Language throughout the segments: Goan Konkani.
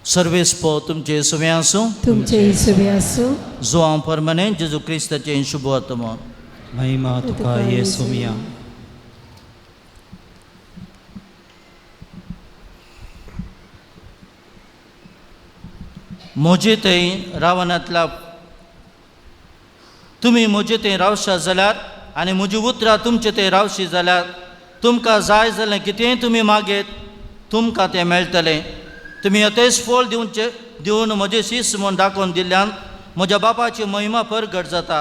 सर्वेस्पो तुमचे सुवें आसूं. तुमचे हिसबे आसूं. जुआंव परमने जेजू क्रिस्ताचें शुभ वर्तमान. महिमा तुका येसुमिया. म्हजे थंय रावणांतल्या तुमी म्हजे थंय रावशा जाल्यार आनी म्हजी उतरां तुमचे थंय रावशी जाल्यार तुमकां जाय जाल्यार कितेंय तुमी मागयत तुमकां तें मेळटलें. तुमी यथेच फळ दिवचे दिवन म्हजे शीस म्हूण दाखोवन दिल्ल्यान म्हज्या बापाची महिमा परगट जाता.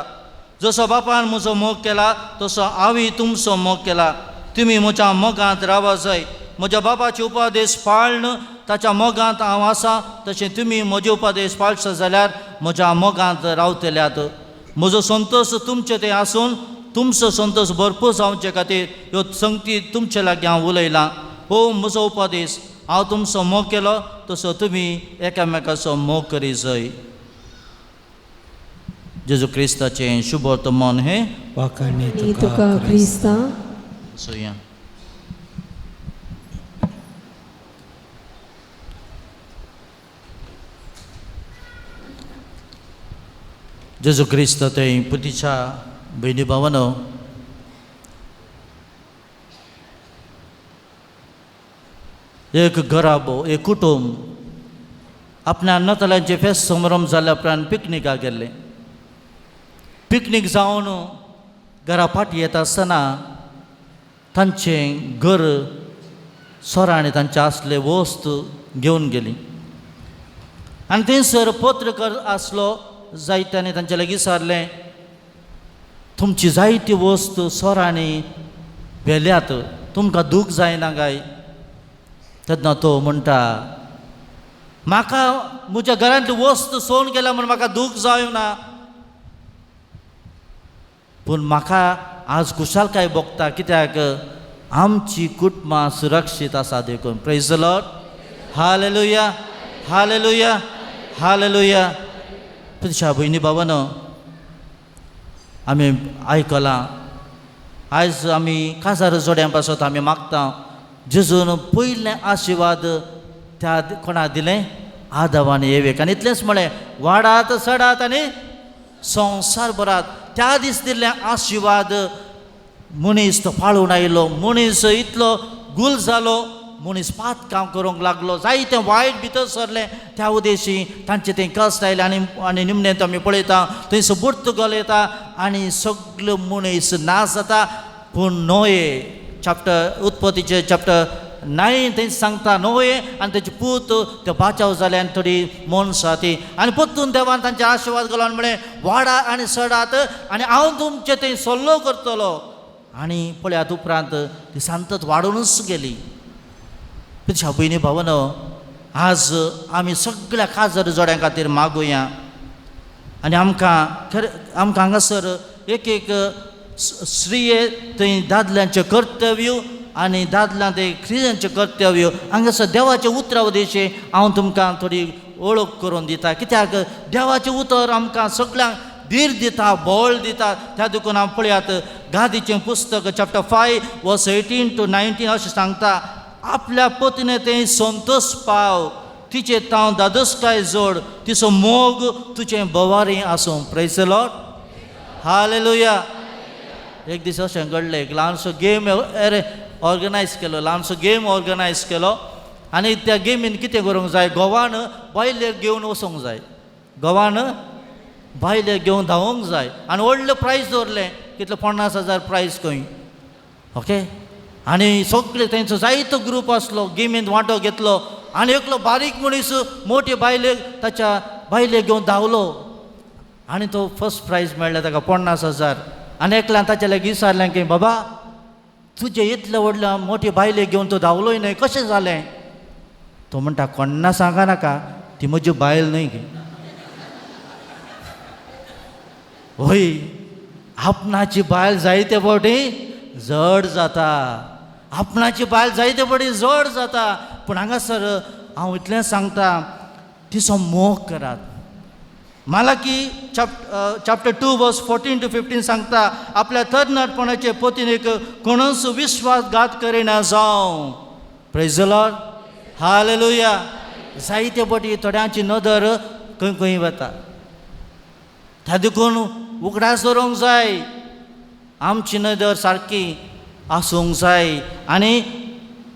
जसो बापान म्हजो मोग केला तसो हांवूय तुमचो मोग केला. तुमी म्हज्या मोगांत रावा जाय. म्हज्या बापाचे उपदेश पाळन ताच्या मोगांत हांव आसा तशें तुमी म्हजे उपदेश पाळशा जाल्यार म्हज्या मोगांत रावतल्यात. म्हजो संतोश तुमचे थंय आसून तुमचो संतोश भरपूर जावचे खातीर ह्यो संगती तुमचे लागीं हांव उलयलां. हो म्हजो उपदेश, हांव तुमचो मोग केलो तसो तुमी एकामेकाचो मोग करी जाय. जेजू क्रिस्ताचें शुभ वर्तमान हें. वाखाणणी तुका क्रिस्ता. सोया. जेजू क्रिस्त थंय पुतीच्या भयणी भावानो, एक घराबो एक कुटुंब आपल्या नतालांचे फेस्त समारंभ जाल्या उपरांत पिकनिकाक गेल्लें. पिकनीक जावन घरा फाटी येता आसतना तांचें घर सोरांनी तांचे आसले वस्त घेवन गेली. आनी थंयसर पत्रकार आसलो जायत्यांनी तांचे लागीं विचारलें, तुमची जायती वस्त सोरांनी व्हेल्यात, तुमकां दूख जायना काय? तेन्ना तो म्हणटा, म्हाका म्हज्या घरांतली वस्त सोन गेल्या म्हूण म्हाका दूख जायना, पूण म्हाका आज खुशालकाय भोगता कित्याक आमची कुटुंबां सुरक्षीत आसा देखून. Praise the Lord. Hallelujah, hallelujah, hallelujah. तुमच्या भयणी भावानो, आमी आयकलां आयज आमी काजार जोड्यां पासत आमी मागता जेजून पयलें आशिर्वाद त्या कोणा दिलें? आदाव आनी एवेक. आनी इतलेंच म्हळें, वाडात चडात आनी संवसार भरात. त्या दीस दिल्लें आशिर्वाद मनीस तो पाळून आयलो. मनीस इतलो गुल जालो, मनीस पात काम करूंक लागलो, जायतें वायट भितर सरलें. त्या उदेशी तांचे थंय कश्ट आयले. आनी आनी निमणें तो आमी पळयता थंयसर पुर्तुगाल येता आनी सगलो मनीस नाश जाता. पूण नोये चॅप्टर उत्पत्तीचे चॅप्टर 9 थंय सांगता नोये आनी तेजे पूत ते बाचाव जाले आनी थोडी मनशां ती. आनी परतून देवान तांचे आशिर्वाद घालून म्हळें, वाडा आनी सडात आनी हांव तुमचे थंय सल्लो करतलो. आनी पळयात उपरांत ती संतत वाडूनच गेली. तुज्या भयणी भावनो, आज आमी सगळ्या काजर जोड्यां खातीर मागुया. आनी आमकां खरें आमकां हांगासर एक एक स्त्रिये थंय दादल्यांचें कर्तव्य आनी दादल्यां थंय स्त्रियांचें कर्तव्य हांगासर देवाचें उतरा उदेशें हांव तुमकां थोडी वळख करून दिता. कित्याक देवाचें उतर आमकां सगळ्यांक धीर दिता, बळ दिता. त्या देखून हांव पळयात गादीचें पुस्तक चॅप्टर 5 वर्स 18 to 19 अशें सांगता, आपल्या पत्नी थंय संतोश पाव, तिचे तांव दादोसकाय जोड, तिचो मोग तुजें भोवारी आसूं. Praise the Lord, hallelujah. एक दीस अशें घडलें, एक ल्हानसो गेम ऑर्गनायज केलो, ल्हानसो गेम ऑर्गनायज केलो. आनी त्या गेमीन कितें करूंक जाय, घोवान बायलेक घेवन वचूंक जाय, घोवान बायलेक घेवन धांवूंक जाय. आनी व्हडलें प्रायज दवरलें, कितलें 50,000 प्रायज खंय. ओके, आनी सगळे तेंचो जायतो ग्रूप आसलो, गेमींत वांटो घेतलो. आनी एकलो बारीक मनीस मोटे बायलेक ताच्या बायलेक घेवन धांवलो आनी तो फर्स्ट प्रायज मेळ्ळें ताका 50,000. आनी एकल्यान ताच्या लागीं विचारलें की बाबा तुजें इतलें व्हडलें मोटे बायलेक घेवन तूं धांवलोय न्हय, कशें जालें? तो म्हणटा, कोण्णा सांगा नाका, ती म्हजी बायल न्हय गे. हय, आपणाची बायल जायते फावटी जड जाता, आपणाची बायल जायते फावटी जड जाता. पूण हांगासर हांव इतलें सांगता, तिचो मोग करात. मालाकी चॅप्टर 2 वर्स 14 to 15 सांगता, आपल्या तरणाटपणाचे पतीनेक कोणूच विश्वासघात करिना जावं. Praise the Lord, hallelujah. जायते पटी थोड्यांची नदर खंय खंय वता. त्या देखून उगडास दवरूंक जाय, आमची नदर सारकी आसूंक जाय आनी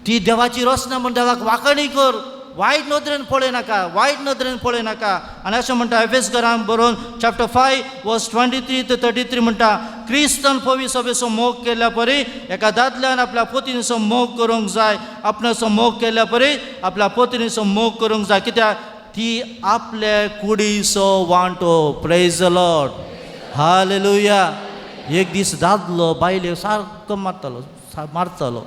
ती देवाची रचना म्हूण देवाक वाखणी कर. वायट नदरेन पळयनाका, वायट नदरेन पळयनाका. आनी अशें म्हणटा एफेसकरांक बरोवन चॅप्टर 5 वर्स 23 ते 33 म्हणटा, क्रिस्तान पवी सभेचो मोग केल्या परी एका दादल्यान आपल्या पत्नीचो मोग करूंक जाय. आपणाचो मोग केल्या परी आपल्या पत्नीचो मोग करूंक जाय. कित्याक ती आपले कुडीचो वांटो. Praise the Lord, hallelujah. एक दीस दादलो बायलेक सारको मारतालो, मारतालो.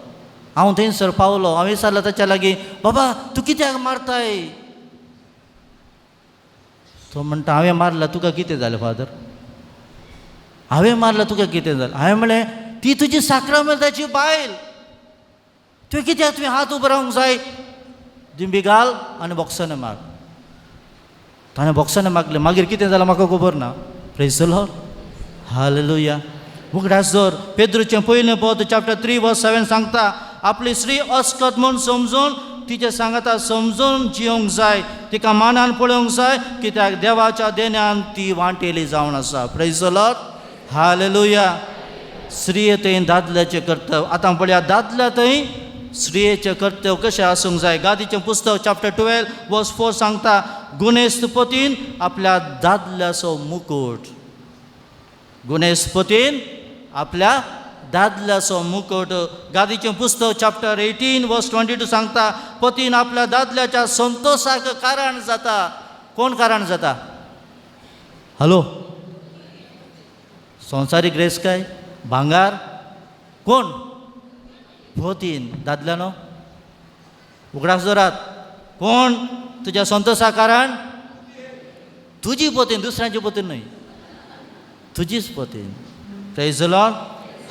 हांव थंयसर पावलो, हांव विचारलें ताच्या लागीं, बाबा तूं कित्याक मारताय? तो म्हणटा, हांवें मारला तुका कितें जालें फादर? हांवें मारला तुका कितें जालें? हांवें म्हणलें, ती तुजी साक्रामेंताची बायल, तुवें कित्याक तुवें हात उबो रावंक जाय? दिंबी घाल आनी बॉक्सांनी मार. ताणें बॉक्सांनी मागलें. मागीर कितें जालें म्हाका खबर ना. Praise the Lord, hallelujah. उगडास दवर, पेद्रूचें पयलें पद चॅप्टर 3 वर्स 7 सांगता, आपली स्त्री अस्कत म्हूण समजून तिचे सांगाता समजून जियोंक जाय, तिका मानान पळोवंक जाय, कित्याक देवाच्या देण्यान ती वांटेली जावन आसा. Praise the Lord, hallelujah. स्त्रिये थंय दादल्याचें कर्तव्य. आतां पळया दादल्या थंय स्त्रियेचें कर्तव्य कशें आसूंक जाय. गादीचें पुस्तक चॅप्टर 12 वर्स 4 सांगता, गुणेस्तपतीन आपल्या दादल्याचो मुकूट, गुणेस्पतीन आपल्या दादल्याचो मुकूट. गादीचें पुस्तक चॅप्टर 18 वर्स 22 सांगता, पतीन आपल्या दादल्याच्या संतोशाक कारण जाता. कोण कारण जाता? हॅलो, संवसारीक रेस काय भांगार? कोण? पतीन. दादल्यानो उगडास दवरात, कोण तुज्या संतोशा कारण? तुजी पतीन, दुसऱ्यांची पतीन न्हय, तुजीच पतीन. Praise the Lord,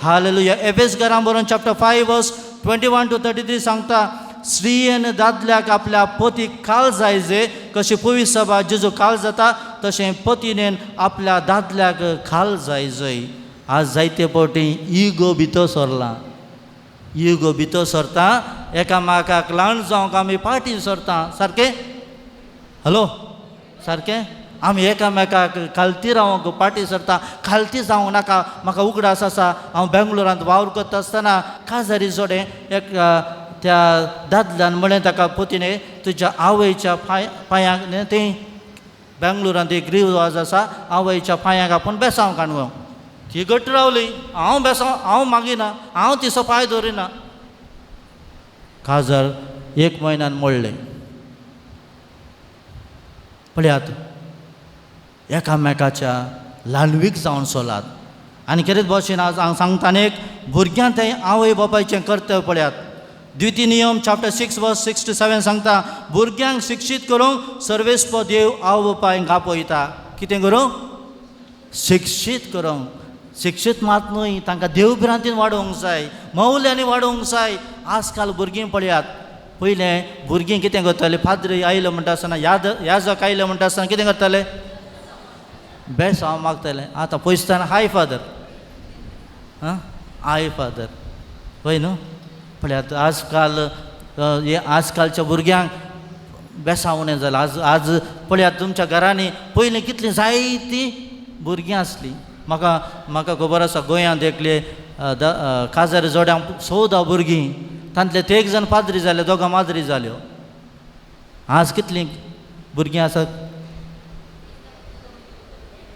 hallelujah. एफेसकरां बरोवन चॅप्टर 5 वर्स 21 to 33 सांगता, स्त्रियेन दादल्याक आपल्या पतीक खाल जायजे, कशी पवी सभा जेजू खाल जाता तशें पतीनेन आपल्या दादल्याक खाल जायजय. आज जायते फावटी इगो भितर सरला, इगो भितर सरता, एकामेकाक ल्हान जावंक आमी फाटीं सरता. सारकें? हॅलो, सारकें? आमी एकामेकाक खालती रावंक फाटीं सरता. खालती जावंक नाका. म्हाका उगडास आसा, हांव बेंगलोरांत वावर करता आसतना काजारी जोडें एक त्या दादल्यान म्हणलें ताका, पतीने तुज्या आवयच्या पांयांक थंय बेंगलोरांत एक रिवाज आसा, आवयच्या पांयांक आपूण बेसांव काडूंक. ती घट्ट रावली, हांव बेसांव, हांव मागिना, हांव तिचो पांय दवरिना. काजार 1 म्हयन्यान मोडलें. पळयात, एकामेकाच्या ल्हानवीक जावन चलात. आनी केरेच भशेन आज हांव सांगता, आनी एक भुरग्यां थंय आवय बापायचें कर्तव्य पळयात. द्वितीय नियम चॅप्टर 6 वर्स 6 to 7 सांगता, भुरग्यांक शिक्षीत करूंक सर्वेस्प देव आवय बापायक आपयता. कितें करूंक? शिक्षीत करूंक. शिक्षीत मात न्हय, तांकां देवभिरांतीन वाडोवंक जाय, मौल्यांनी वाडोवंक जाय. आजकाल भुरगीं पळयात, पयलें भुरगीं कितें करतालीं, पाद्री आयलो म्हणटा आसतना, याजक आयलो म्हणटा आसतना कितें करताले? बेस हांव मागतालें. आतां पयसताना हाय फादर, आं हाय फादर, पळय न्हू. पळयात आजकाल हे आजकालच्या भुरग्यांक बेसां उणें जालां. आज आज पळयात तुमच्या घरांनी पयलीं कितलीं जायतीं भुरगीं आसलीं. म्हाका म्हाका खबर आसा, गोंयांत एकले काजार जोड्यांक 14 भुरगीं, तांतले ते एक जाण पाद्री जाले, दोगां माद्री जाल्यो. आज कितलीं भुरगीं आसात?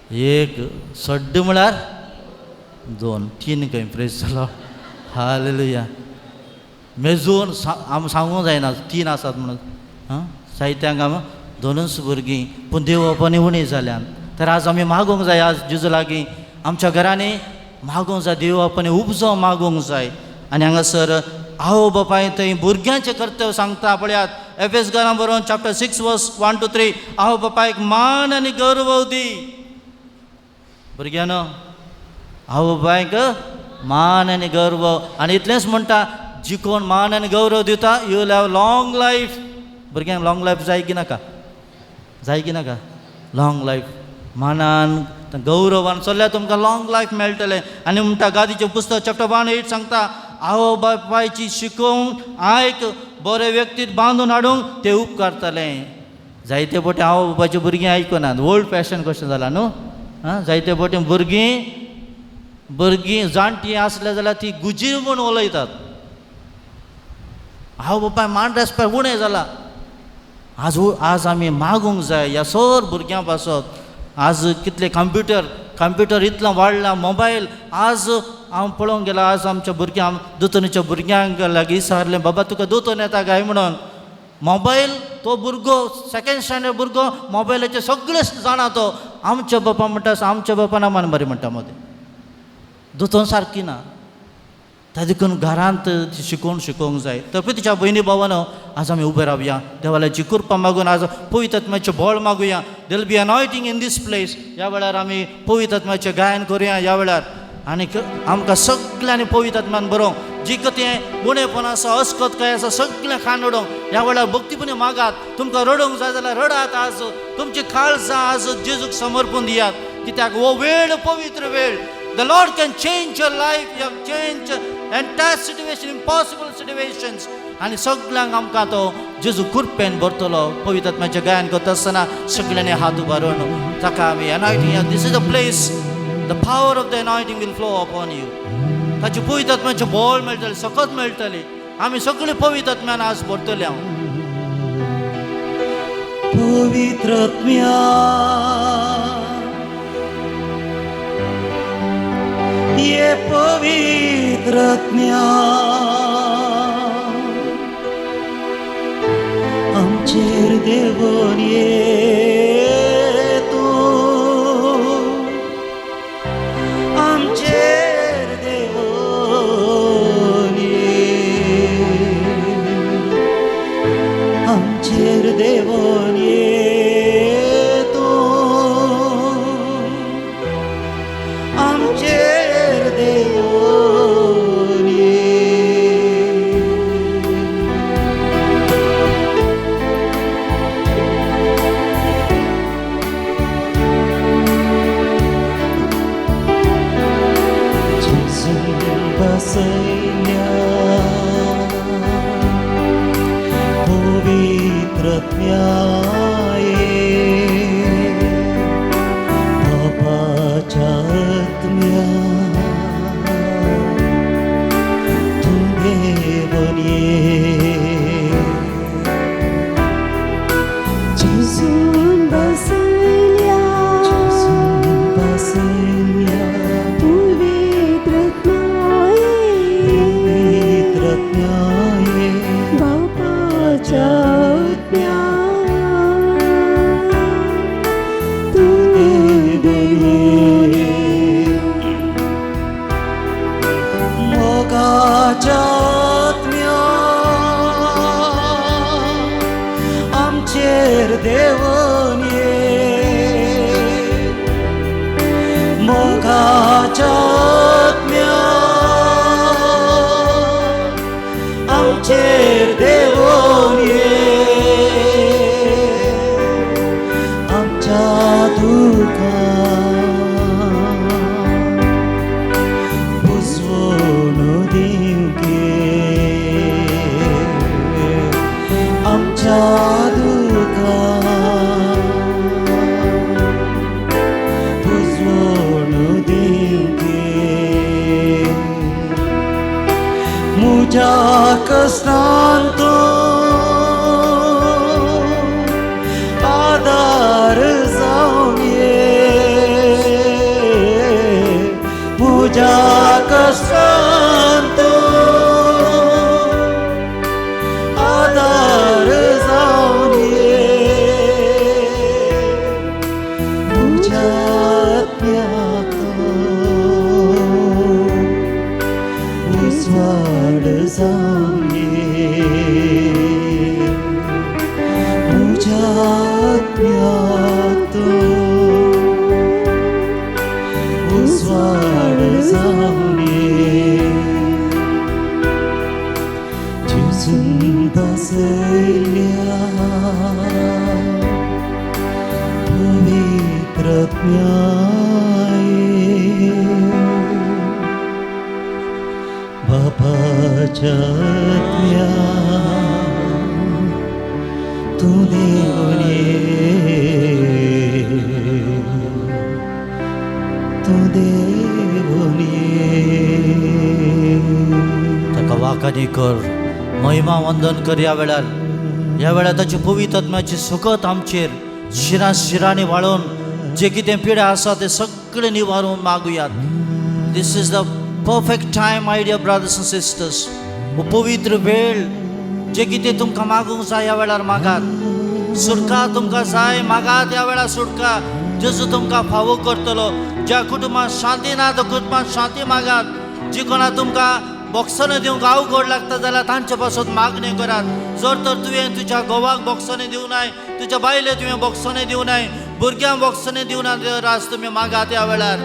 एक सड्ड म्हळ्यार 2 3 खंय. प्रेज जालो, हालेलुया. मेजून आमी सांगूंक जायना 3 आसात म्हणून. आं, साहित्यांक आमी 2च भुरगीं, पूण देवपणी उणी जाल्यान. तर आज आमी मागूंक जाय, आज जेजू लागीं आमच्या घरांनी मागूंक जाय, देवपणी उपजो मागूंक जाय. आनी हांगासर आवय बापाय थंय भुरग्यांचें कर्तव्य सांगता. पळयात एफेसकरां बरोवन चॅप्टर 6 वर्स 1 to 3, आवय बापायक मान आनी गौरव दी. भुरग्यांनो, आवय बापायक मान आनी गौरव. आनी इतलेंच म्हणटा, जी कोण मान आनी गौरव दिता, you will have long life. भुरग्यांक लॉंग लायफ जाय की नाका? जाय की नाका? लॉंग लायफ मानान गौरवान चल्ल्यार तुमकां लॉंग लायफ मेळटलें. आनी म्हणटा गादीचें पुस्तक चॅप्टर 1 8 सांगता, आवय बापायची शिकोवन आयक, बरे व्यक्तीत बांदून हाडूंक ते उपकारतलें. जायते फावटी आवय बापायची भुरगीं आयकनात, ओल्ड फॅशन कशें जालां न्हू. आं, जायते फावटी भुरगीं जाणटीं आसल्या जाल्यार ती गुजीर म्हूण उलयतात. आवय बापाय मान रेस्पेक्ट उणें जाला. आज आमी मागूंक जाय ह्या सर भुरग्यां पासत. आज कितले कंप्युटर इतलो वाडला, मोबायल. आज हांव पळोवंक गेलो, आज आमच्या भुरग्यांक दोतोनीच्या भुरग्यांक लागीं विचारलें, बाबा तुका दोतोन येता काय म्हणून. मोबायल तो भुरगो सेकेंड स्टँडर्ड भुरगो मोबायलाचेर सगळें जाणा तो. आमच्या बापा म्हणटा, आमच्या बापा ना मान बरें म्हणटा मदें दोतोन सारकी ना. त्या देखून घरांत शिकोवन शिकोवंक जाय. तर तिच्या भयणी भावानो आज आमी उबे रावया, देवाची कृपा मागून आज पवित्र आत्म्याचें बळ मागुया. There will be anointing in this place. ह्या वेळार आमी पवित्र आत्म्याचें गायन करुया ह्या वेळार, आनी आमकां सगळ्यांनी पवित्र आत्म्यान बरोवंक जी कितें उणेपण आसा, अस्कत काय आसा, सगळें खाण उडोवंक ह्या वेळार भक्तीपणी मागात. तुमकां रडोवंक जाय जाल्यार रडात. आज तुमची काळजां आज जेजूक समर्पून दियात, कित्याक हो वेळ पवित्र वेळ. The Lord can change your life, you have changed entire situation, impossible situations. आनी सगळ्यांक आमकां तो जेजू कृपेन भरतलो. पवित्र आत्म्याचें गायन करता आसतना सगळ्यांनी हात उबारून ताका आमी anointing. This is a place, the power of the anointing will flow upon you. ताची पवित्र आत्म्याचें बळ मेळटलें, सकत मेळटली. आमी सगळीं पवित्र आत्म्यान आज भरतले. हांव पवित्र आत्म्या ये पवित्र आत्म्या आमचेर देवोन ये तूं, आमचेर देवोन ये, आमचेर देवोन ये तूं, आमचेर देवोन ये. बसयल्या पवित्र आत्म्याये बापाच्या आत्म्या तूं देवोन ये. जेजून बसयल्या जेजून बसयल्या पवित्र आत्म्याये पवित्र आत्म्याये बापाच्या आत्म्या तूं देवोन ये. मोगाच्या आत्म्या आमचेर देवोन ये, मोगाच्या आत्म्या आमचेर देवोन ये, आमच्या दुखां बुजवण दिवंक आमच्या दुखां बुजवण दिवंक. म्हज्या कश्टान तूं आदार जावन ये, म्हज्या कश्टान तूं आदार जावन ये, म्हज्या आत्म्याक उजवाड जावन ये, म्हज्या आत्म्याक तूं उजवाड जावन ये. जेजून बसयल्या पवित्र आत्म्याये बापाच्या आत्म्या तूं देवने, तूं देवने। ताका वाखाणी कर, महिमा वंदन कर ह्या वेळार. ह्या वेळार ताची पवित्र आत्म्याची सुकत आमचेर शिरां शिरांनी वाळोवन जे कितें पिड्या आसा ते सगळे निवारून मागुयात. This is the perfect time, my dear brothers and sisters. हो पवित्र वेळ, जे कितें तुमकां मागूंक जाय ह्या वेळार मागात. सुटका तुमकां जाय मागात ह्या वेळार सुटका. जेजू तुमकां फावो करतलो. ज्या कुटुंबांत शांती ना त्या कुटुंबांत शांती मागात. जी कोणा तुमकां बोक्सांनी दिवंक अवघड लागता जाल्यार तांचे पासत मागणी करात. जर तर तुवें तुज्या घोवाक बोक्सांनी दिवं नाय, तुज्या बायले तुवें बोक्सांनी दिवं नाय, भुरग्यांक बोक्सांनी दिवं ना, तर आज तुमी मागात ह्या वेळार.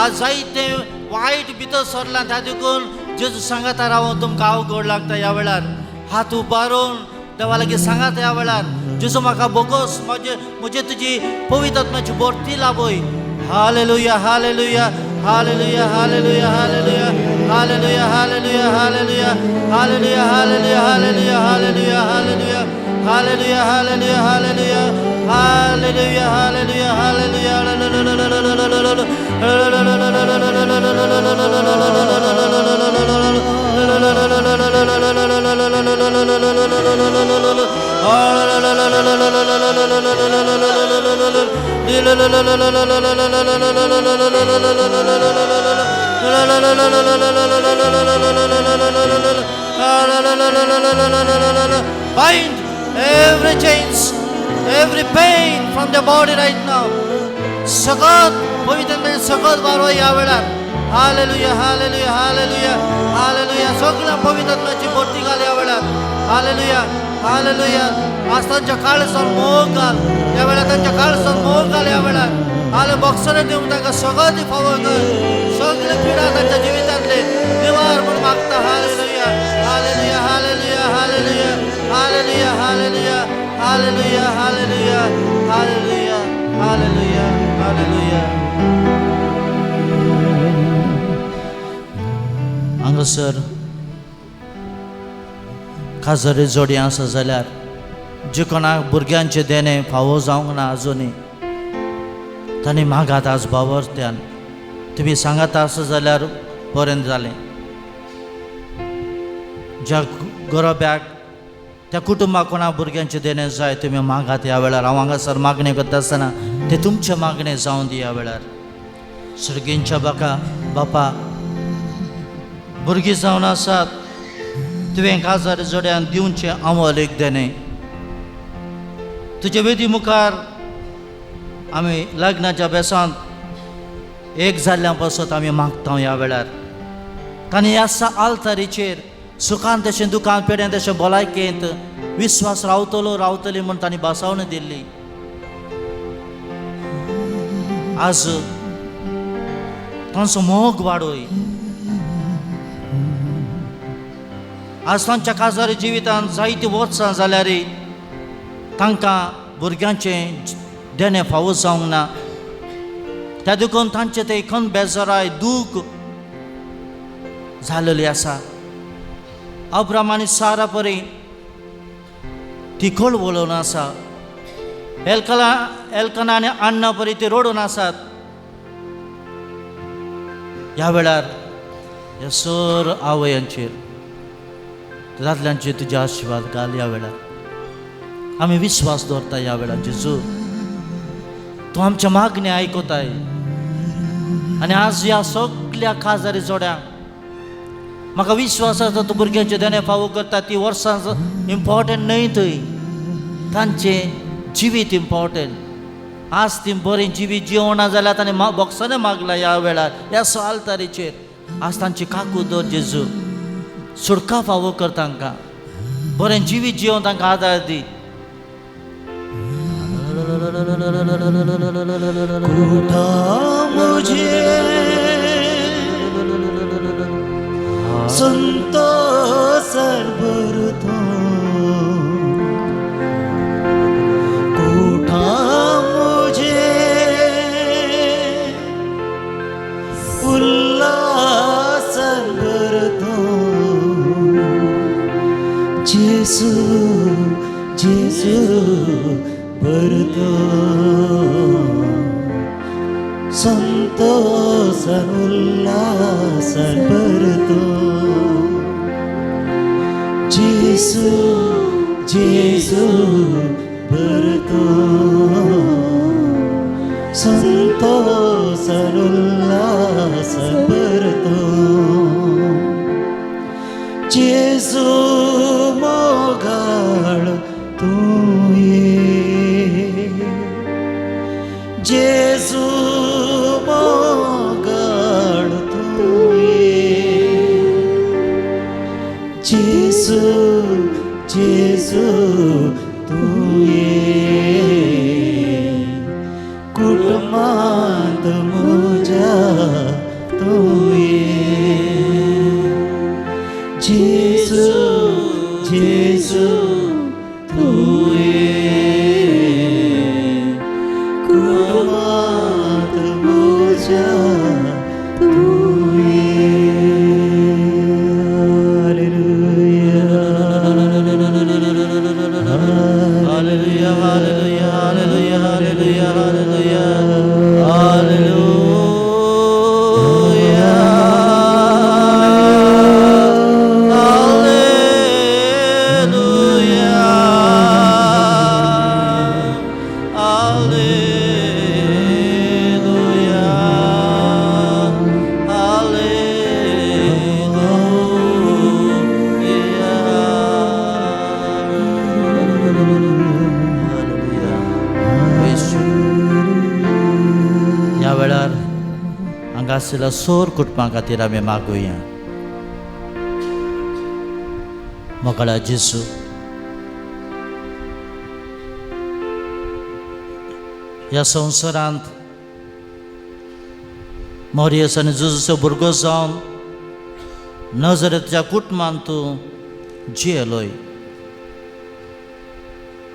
आज जायते वायट भितर सरलां, त्या देखून जेजू सांगाता रावून तुमकां अवघड लागता ह्या वेळार. हात उबारून देवा लागीं सांगात ह्या वेळार, जेजू म्हाका बोगोस, म्हजे म्हजे तुजी पवित्र आत्म्याची भरती लाभय. Hallelujah, hallelujah, hallelujah, hallelujah, hallelujah, hallelujah, hallelujah, hallelujah, hallelujah, hallelujah, hallelujah, hallelujah, hallelujah, hallelujah, hallelujah, hallelujah, hallelujah, hallelujah, hallelujah. Bind every chains, every pain from the body right now. सगळं पवित्र सगळं वारो ह्या वेळार. Hallelujah, hallelujah, hallelujah, hallelujah. सगळ्या पवित्र आत्म्याची भरती घाल ह्या वेळार. Hallelujah, hallelujah. आज तांच्या काळसान मोग घाल ह्या वेळार, तांच्या काळसान मोग घाल ह्या वेळार. हाले बॉक्सर दिवंक तांकां सगळं ती फावो कर. सगळे पिडा तांच्या जिवितांतले निवार म्हूण मागता. Hallelujah, hallelujah, hallelujah, hallelujah, hallelujah, hallelujah, hallelujah, hallelujah, hallelujah, hallelujah, hallelujah. हांगासर काजरे जोडी आसा जाल्यार जे कोणाक भुरग्यांचें देणें फावो जावंक ना आजुनूय तांणी मागात आज बावरत्यान. तुमी सांगात आसा जाल्यार बरें जालें. ज्या गोरब्याक त्या कुटुंबाक कोणा भुरग्यांचें देणें जाय तुमी मागात ह्या वेळार. हांव हांगासर मागणें करता आसतना तें तुमचें मागणें जावं दी ह्या वेळार. सर्गींच्या बाका बापा, भुरगीं जावन आसात तुवें काजार जोड्यान दिवचें अमोल एक देणें. तुजे वेदी मुखार आमी लग्नाच्या बेसांत एक जाल्ल्या पासत आमी मागता ह्या वेळार. तांणी ह्या आल्तारीचेर सुखान तशें दुखान पेड्यान तशें भलायकेंत विस्वास रावतलो रावतली म्हूण तांणी बसावण दिल्ली. आज तांचो मोग वाडय. आज तांच्या काजारी जिवितांत जायतीं वर्सां जाल्यार तांकां भुरग्यांचें देणें फावो जावंक ना, त्या देखून तांचें तें खंत बेजाराय दूख जालेली आसा. अब्राम आनी सारा परी ती कळवळून आसा. एल्कना आनी अण्णा परी ती रडून आसात. ह्या वेळार ह्या सर आवयांचेर दादल्यांचेर तुजे आशिर्वाद घाल. ह्या वेळार आमी विस्वास दवरता ह्या वेळार जेजू तूं आमच्या मागणे आयकताय. आनी आज ह्या सगल्या काजारी जोड्यांक म्हाका विश्वास आसा तूं भुरग्यांचें देणें फावो करता. ती वर्सां इम्पॉर्टंट न्हय, थंय तांचें जिवीत इम्पॉर्टंट. आज ती बरें जिवीत जिवना जाल्यार ताणें बॉक्सांनी मागला ह्या वेळार ह्या आल्तारीचेर. आज तांची काकू दर जेजू, सुटका फावो कर तांकां, बरें जिवीत जिवन तांकां आदार दी. संतोष भरतो कोठा मुझे उल्लास भरतो जेसू जेजू बरतो संतोषान उल्हासान भरतो जेजू जेजू भरतो संतोषान उल्हासान भरतो जेजू मोगाळ तूं ये जेजू मोगाळ तूं ये जेजू जेजू तूं ये कुटुंबांत म्हज्या तूं ये जेजू जेजू तूं ये कुटुंबांत म्हज्या तूं ये. Hallelujah, hallelujah, hallelujah, hallelujah, hallelujah, hallelujah. ह्या वेळार हांगा आशिल्ल्या सोर कुटुंबा खातीर आमी मागुया. मोगाळा जेजू, ह्या संवसारांत मोरियस आनी जेजूचो भुरगो जावन नजरेच्या कुटुंबांत तूं जियेलोय.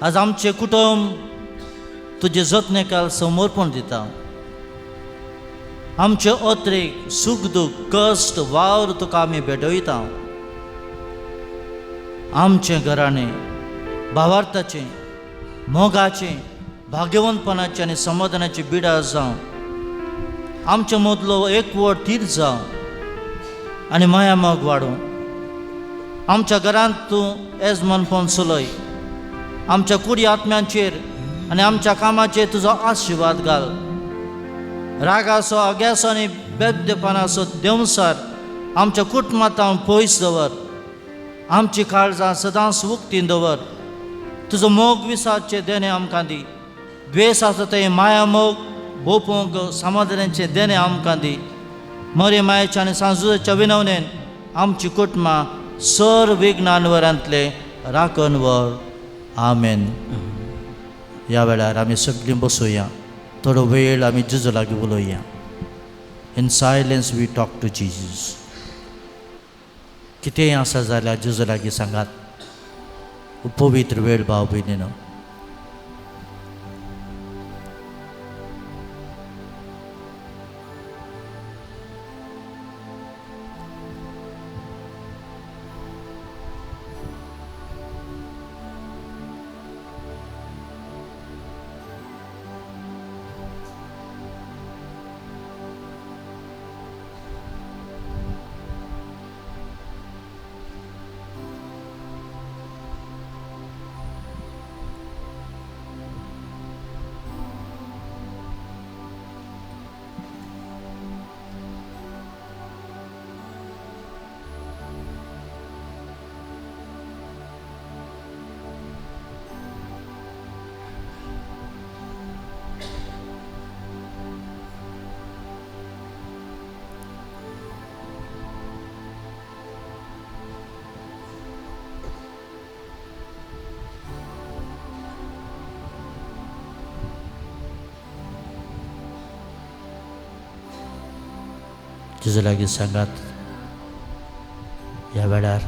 आज आमचें कुटुंब तुजे जतनेकाल समर्पण दिता. आमचे अत्रेक सूख दूख कश्ट वावर तुका आमी भेटयता. आमचें घराणें भावार्थाचें मोगाचें भाग्यवंतपणाचें आनी समाधानाचें बिडा जावं. आमचे मदलो एकवट थीर जावं आनी माया मोग वाडूं. आमच्या घरांत तूं येजमानपण चलय. आमच्या कुडी आत्म्यांचेर आनी आमच्या कामाचेर तुजो आशिर्वाद घाल. रागाचो अग्याचो आनी बेबदेपणाचो देंवसार आमच्या कुटुंबांत पयस दवर. आमची काळजां सदांच उक्तीन दवर. तुजो मोग विसाचें देणें आमकां दी. द्वेस आसा तें माया मोग भोंवपोंक समाधानाचें देणें आमकां दी. मरे मायेच्या आनी सांजुच्या विनवणेन आमची कुटुंबां सर विघ्नांवरांतले राखण वर. आमेन. ह्या वेळार आमी सगळीं बसोया. थोडो वेळ आमी जेजू लागीं उलोवया. In silence we talk to Jesus. कितेंय आसा जाल्यार जेजू लागीं सांगात. पवित्र वेळ भाव भयणीनो. जेजू लागीं सांगात ह्या वेळार,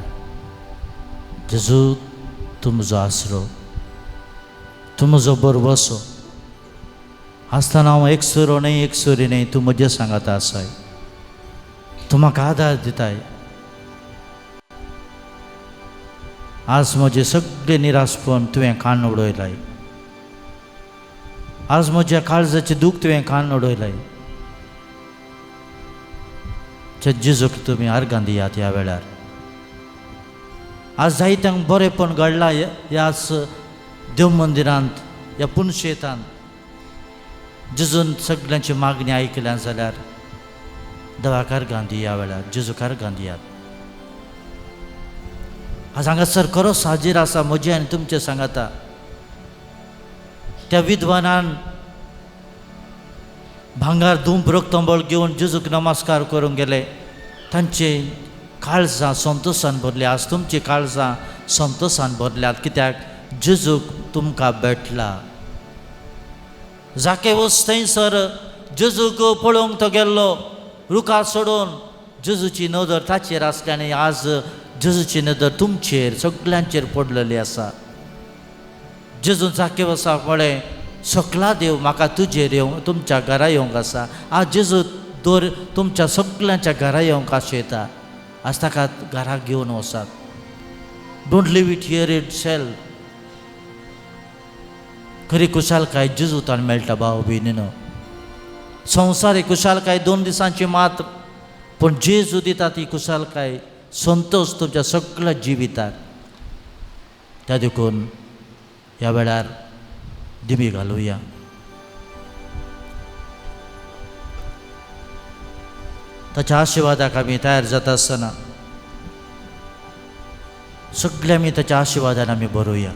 जेजू तूं म्हजो आसरो, तूं म्हजो बरवसो आसतना हांव एकसुरो न्हय एकसुरी न्हय, तूं म्हजे सांगात आसाय. तूं म्हाका आदार दिताय. आज म्हजें सगळें निराशपण तुवें कान उडयलाय, आज म्हज्या काळजाचें दूख तुवें कान उडयलाय। जेजूक तुमी आर्गां दियात ह्या वेळार। आज जायत्यांक बरेंपण घडलां ह्याच देव मंदिरांत, ह्या पुनशेतांत। जेजून सगळ्यांची मागणी आयकल्या जाल्यार देवाक आर्गां दी ह्या वेळार, जेजूक आर्गां दियात। आज हांगासर खरोच हाजीर आसा म्हजें आनी तुमचें सांगाता। त्या विद्वानान भांगार धूप रक्तंबळ घेवन जेजूक नमस्कार करूंक गेले, तांचे काळजां संतोशान भरली। आज तुमची काळजां संतोशान भरल्यात, कित्याक जेजूक तुमकां भेटला। जाकेवस थंयसर जेजूक पळोवंक तो गेल्लो, रुखार सोडून जेजूची नदर ताचेर आसली आनी आज जेजूची नदर तुमचेर सगल्यांचेर पडलेली आसा। जेजून जाकेवसाक म्हळें, सकला देव म्हाका तुजेर येवंक, तुमच्या घरा येवंक आसा। आज जेजू दर तुमच्या सगल्यांच्या घरा येवंक आशेता। आज ताका घराक घेवन वचात। Don't leave it here itself. खरी खुशालकाय जेजूतान मेळटा भाव भयणीनो। संवसार खुशालकाय 2 दिसांची मात्र, पूण जेजू दिता ती खुशालकाय संतोश तुमच्या सगळ्या जिविताक। त्या देखून ह्या वेळार दिमी घालुया। ताच्या आशिर्वादाक आमी तयार जाता आसतना सगळे आमी ताच्या आशिर्वादान आमी बरोवया।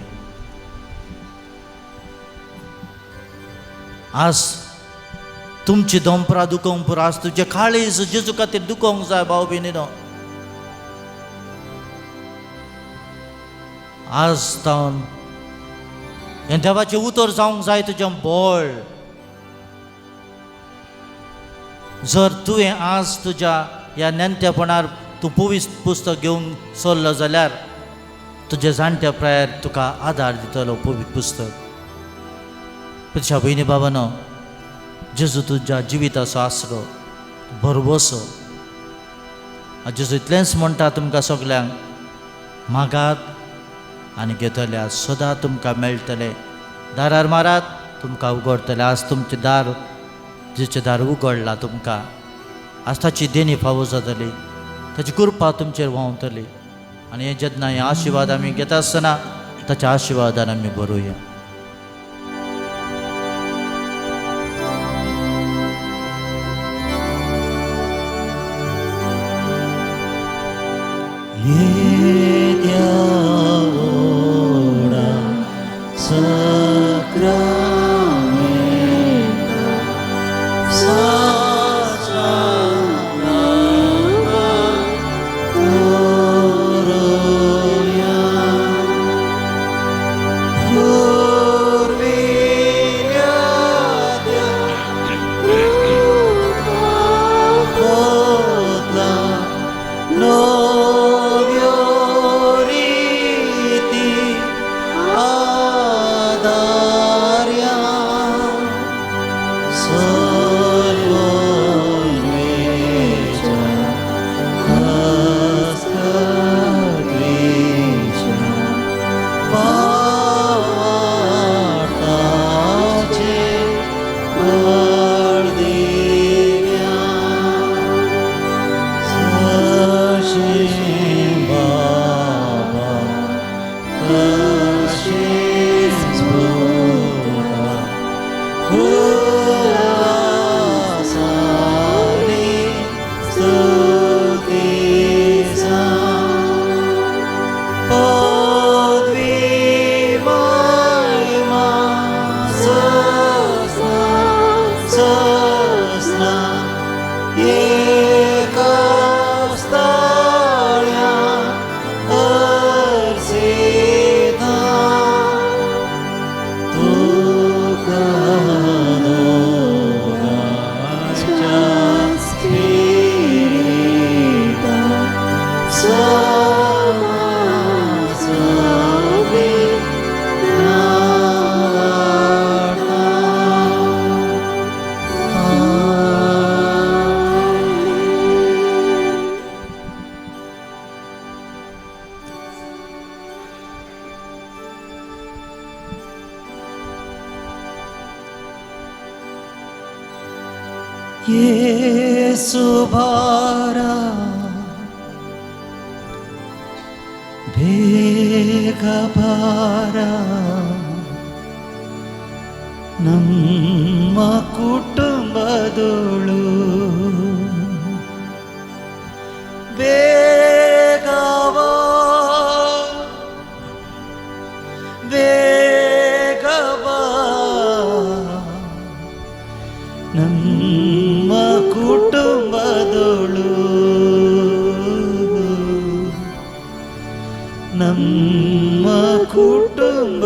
आज तुमची दोंपरां दुखोवंक पुरो, आज तुजें काळीज जेजू खातीर दुखोवंक जाय भाव भयणीनो। आज तावन हें देवाचें उतर जावंक जाय तुजें बळ। जर तुवें आज तुज्या ह्या नेणटेपणार तूं पवित्र पुस्तक घेवन सरलो जाल्यार तुज्या जाणट्या प्रायार तुका आदार दितलो पवित्र पुस्तक। तुज्या भयणी बाबानो, जेजू तुज्या जिविताचो आसरो भरवसो। जेजू इतलेंच म्हणटा तुमकां सगल्यांक, मागात आनी घेतल्या सदां तुमकां मेळटलें, दारार मारात तुमकां उगडटलें। आज तुमचें दार, जेचें दार उगडलां तुमकां, आज ताची देणी फावो जातली, ताची कृपा तुमचेर व्हांवतली। आनी हें जेन्ना हे आशिर्वाद आमी घेता आसतना ताच्या आशिर्वादान आमी बरोवया। No. ಯೇಸು ಬಾರ, ಬೇಗ ಬಾರ, ನಮ್ಮ ಕುಟುಂಬದೋಳು ಬೇಗವಾ ಬೇಗವಾ ನಮ್ಮ ಕುಟುಂಬದೋಳು ನಮ್ಮ ಕುಟುಂಬದೋಳು.